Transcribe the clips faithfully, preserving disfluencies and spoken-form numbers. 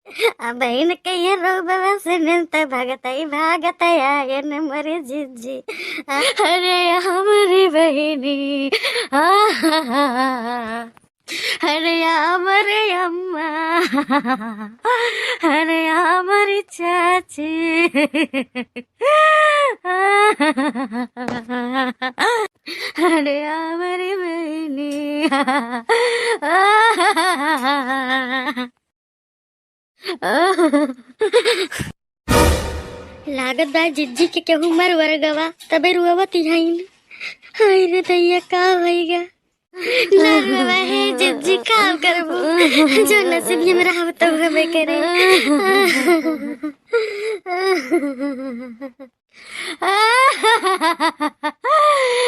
अब बहिन के ये रोबवा से निंत भगतई भागत आयन मोरे जिज्जी। अरे हमरी बहिनी, आहा, अरे हमरे अम्मा, अरे हमरी चाची, अरे हमरी बहिनी। लागत बा जिज्जी के केहू मर वर गवा, तबे रुआवत हईन। हाय रे दैया, का होइगा? ना रुआवा हे जिज्जी, का करबू? जो नसीब में रहब तो हबे करे।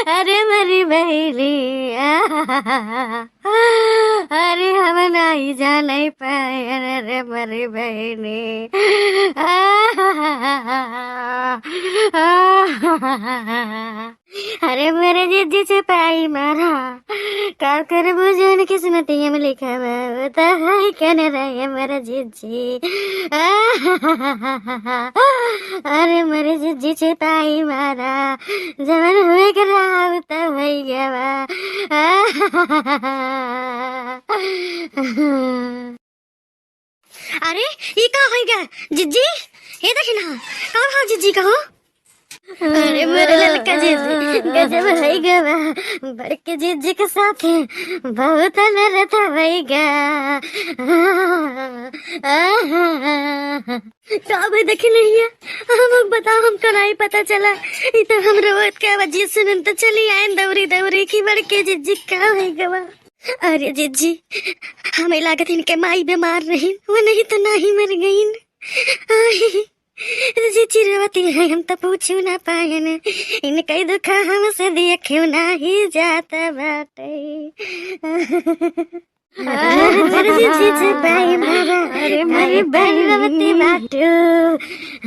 अरे मरी बहिनी, अरे हम नाही जानै पायन, अरे मरी बहिनी। अरे मरे जिज्जी छिपाई मारा, का करबू जौन किस्मतिया में लिखा बा, वो तो है कन रहे मरे जिज्जी। अरे मरे जिज्जी छिपाई मारा, जवन हुए के रहा उ त होइ गवा। अरे, ई का होइ गा जिज्जी? हे देखी ना, का भा जिज्जी कहो? अरे मोरे ललका जिज्जी, गजब होइ गवा। बड़के जिज्जी के साथे बहुत अनर्थ होइ गा। का भाई देखी नहीं है, हम बताओ, हमका नहीं पता चला। ई तो हम रोवत के आवाज सुनन तो चली आयन दौरी दौरी की बड़के जिज्जी का होइ गवा। अरे जिज्जी, हमें लागत इनके माई बीमार रही, वो नहीं तो नहीं मर गईन। आई, जिज्जी रोवती है, हम तो पूछू ना पायन, इनके दुख हमसे देखू नाही जात बाटे। अरे जिज्जी छिपाई मारा, अरे मरी बहिनी। बाटू।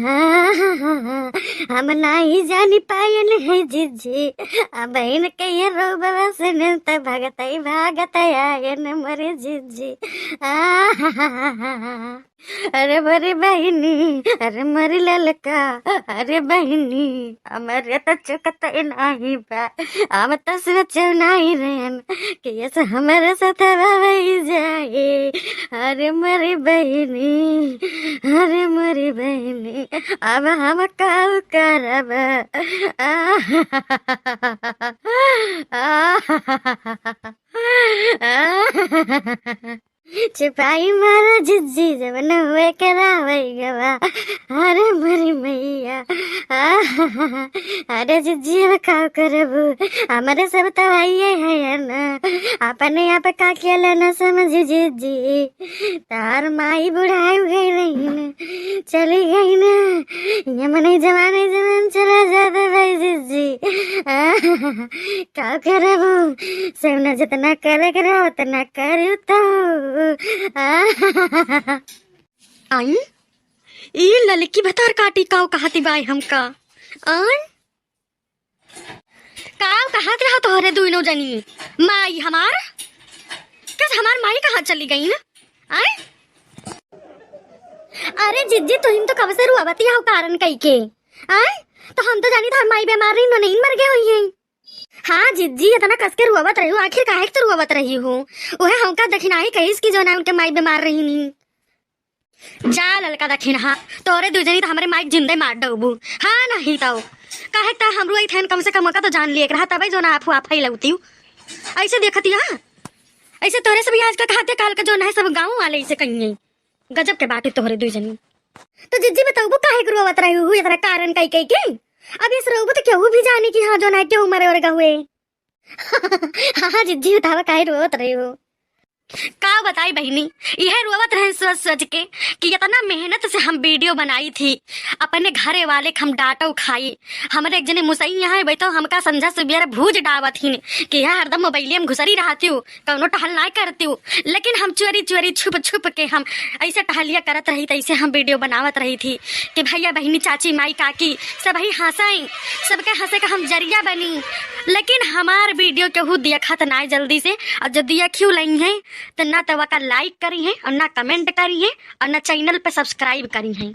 हाँ, हाँ, हाँ, हाँ। हम नाही जानी पायन है जिज्जी। अब इनके ये रोबवा से निंत भगतई भागत आयन मोरे जिज्जी। अरे मरी बहिनी, अरे मरी ललका, अरे बहिनी, हमरे त चुकत नाही बा। हम त सोचो नाही रहन कि ऐसे हमरे साथ होइ जाए। अरे मरी बहिनी, अरे मरी बहिनी, अब हम का करब? छिपाई मारा जिज्जी, जवन हुए के रहा होइ गवा। अरे मरी मैया, अरे जिज्जी, अब का करबू? हमरे सब तो हइये है ना, अपने आप का अकेला ना समझ जिज्जी। तार माई बुढ़ाई गई रही ना, चली गई ना, ये मनई जवान है, जवान चला जाता भाई जिज्जी। का करबू? सब ना जितना करे के रहा, उतना करू तो। आई, ई ललकी भतार काटी काव कहती बाई हमका। आई, काव कहत रहा तोहरे दुइनो जनी? माई हमार? कस हमार माई कहाँ चली गई ना? आई? अरे जिज्जी, तुहिन तो कब से रुआवती हो कारण कई के। आई? तो हम तो जानी था माई बीमार रही, नो नहीं मर गए हुई है। हाँ जिज्जी, इतना कस के रुआवत रही हो, आखिर काहे के तो रुआवत रही हो? उहे हमका दखिनाही कहिस कि जो ना उनके माई बीमार रही नी। जा ललका दखिनहा, तोरे दुइ जनी तो हमरे माई के जिंदे मार डउबू। हाँ नहीं तो काहे ता हम रुआई थेन, कम से कम का तो जान लिए रहा, तबे जो ना अफवाह फैलौती। ऐसे देखती हाँ, ऐसे तोरे सब आज का कहते, काल का जो ना है सब गाँव वाले इसे कहिए। गजब के बाटे तोहरे दुइ जनी। तो जिज्जी बताऊ काहे के रुआवत रही हो इतना कारण कई कई के? अब इस रोबो तो केहू भी जानी कि हाँ जो ना केहू मरे और हुए। हाँ, हाँ, जिज्जी, बतावा, काहे रोवत रही हो? का बताई बहिनी, इहे रोवत रहे सोच सोच के कि इतना मेहनत से हम वीडियो बनाई थी, अपने घरे वाले के हम डांटो खाई। हमरे एक जने मुसई यहाँ है बैठो, हमका संझा सुबेर भूज डावत हिन कि यहाँ हरदम मोबाइलिया में घुसरी रहती हूँ, कौनो टहल ना करती हूँ। लेकिन हम चोरी चोरी छुप छुप के हम ऐसे टहलिया करत रही, तैसे हम वीडियो बनावत रही थी कि भैया बहिनी चाची माई काकी सब ही हंसाई, सबके हंसे का हम जरिया बनी। लेकिन हमार video केहू देखत नाई जल्दी से, और जो देखियो लई हैं, तो ना तो वका like करी हैं, और ना comment करी हैं, और ना channel पे subscribe करी हैं।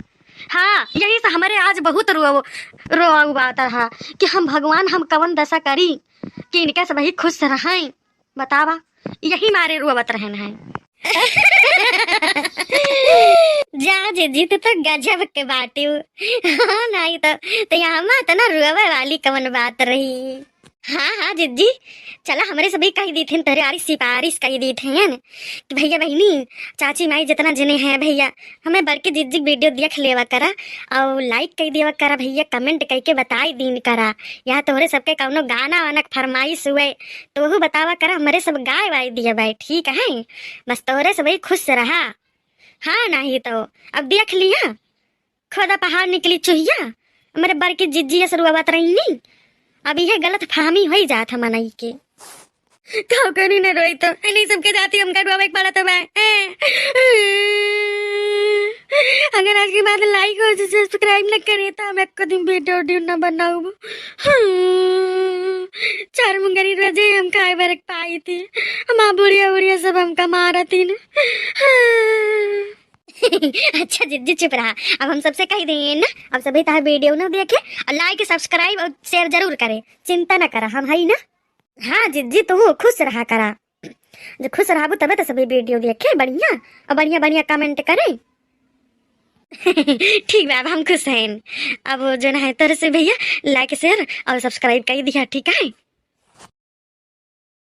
हाँ, यही से हमरे आज बहुत रो-, रोवा बात रहा कि हम भगवान, हम कवन दशा करी कि इनका सब ही खुश रहें। बतावा, यही मारे रोवत रहन है। जा जिज्जी, तू तो गजब के बाटी हो। हाँ, नाई तो, तो यहाँ मत ना रोवे वाली कवन बात रही। हाँ, हाँ, जिज्जी, चला, हमरे सभी कही दीथिन, तोहरे आरी सिफारिश कही दीथिन कि भैया, बहिनी, चाची माई, जितना जने हैं भैया, हमें बड़की जिज्जी video देख लेवा करा, और like कही देवा करा भैया, comment कही के बताई दीन करा, या तोहरे सबके कौनो गाना वाना के फरमाइश हुए, तो वहू बतावा करा, हमरे सब गाय वाय दिया बाय, ठीक है? बस तोहरे सब ही खुश रहा। हाँ, नहीं तो अब देख लिया, खोदा पहाड़ निकली चुहिया, हमरे बड़की जिज्जी ऐसे रोवत रही। अब यह गलत फहमी होई जात है मनई के। का करी न रोई तो, नहीं सबके जाती हमका रोवे के पड़त बा। अगर आज के बाद like और subscribe न करे तो हम एक दिन video उडियो न बनाऊब। चार मुंगरी रोजे हम खाए बरक पाई थी, हमार बुढ़िया बुढ़िया सब हमका मारत ही न। अच्छा जिज्जी चुप रहा, अब हम सबसे कही देन ना, अब सभी तार video न देखे और like, subscribe और share जरूर करे, चिंता न करा, हम हई ना। हाँ जिज्जी, तू खुश रहा करा, जो खुश रहबू तबे तो सभी video देखे बढ़िया और बढ़िया बढ़िया comment करे। ठीक बा, अब हम खुश हैं, अब जो ना है तोहरे से भैया like, share और subscribe कही दिया, ठीक है?